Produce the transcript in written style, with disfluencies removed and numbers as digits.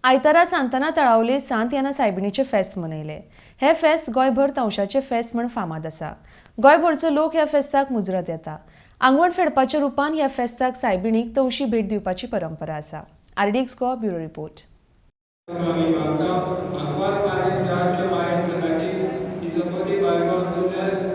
आयतारा सांताना तळावले सांत याना सायबिणीचें फेस्त मनयलें. हें फेस्त गोंयभर तवशाचें फेस्त म्हण फामाद आसा. गोंयभरचो लोक ह्या फेस्ताक मुजरत येता. आंगवण फेडपाच्या रुपान ह्या फेस्ताक सायबिणीक तवशी भेट दिवपाची परंपरा आसा. RDX Goa, bureau report. आमी मागता. आंकवार मारीन राज्य मायेर संगाती, तिचो पती बायगोन तुजें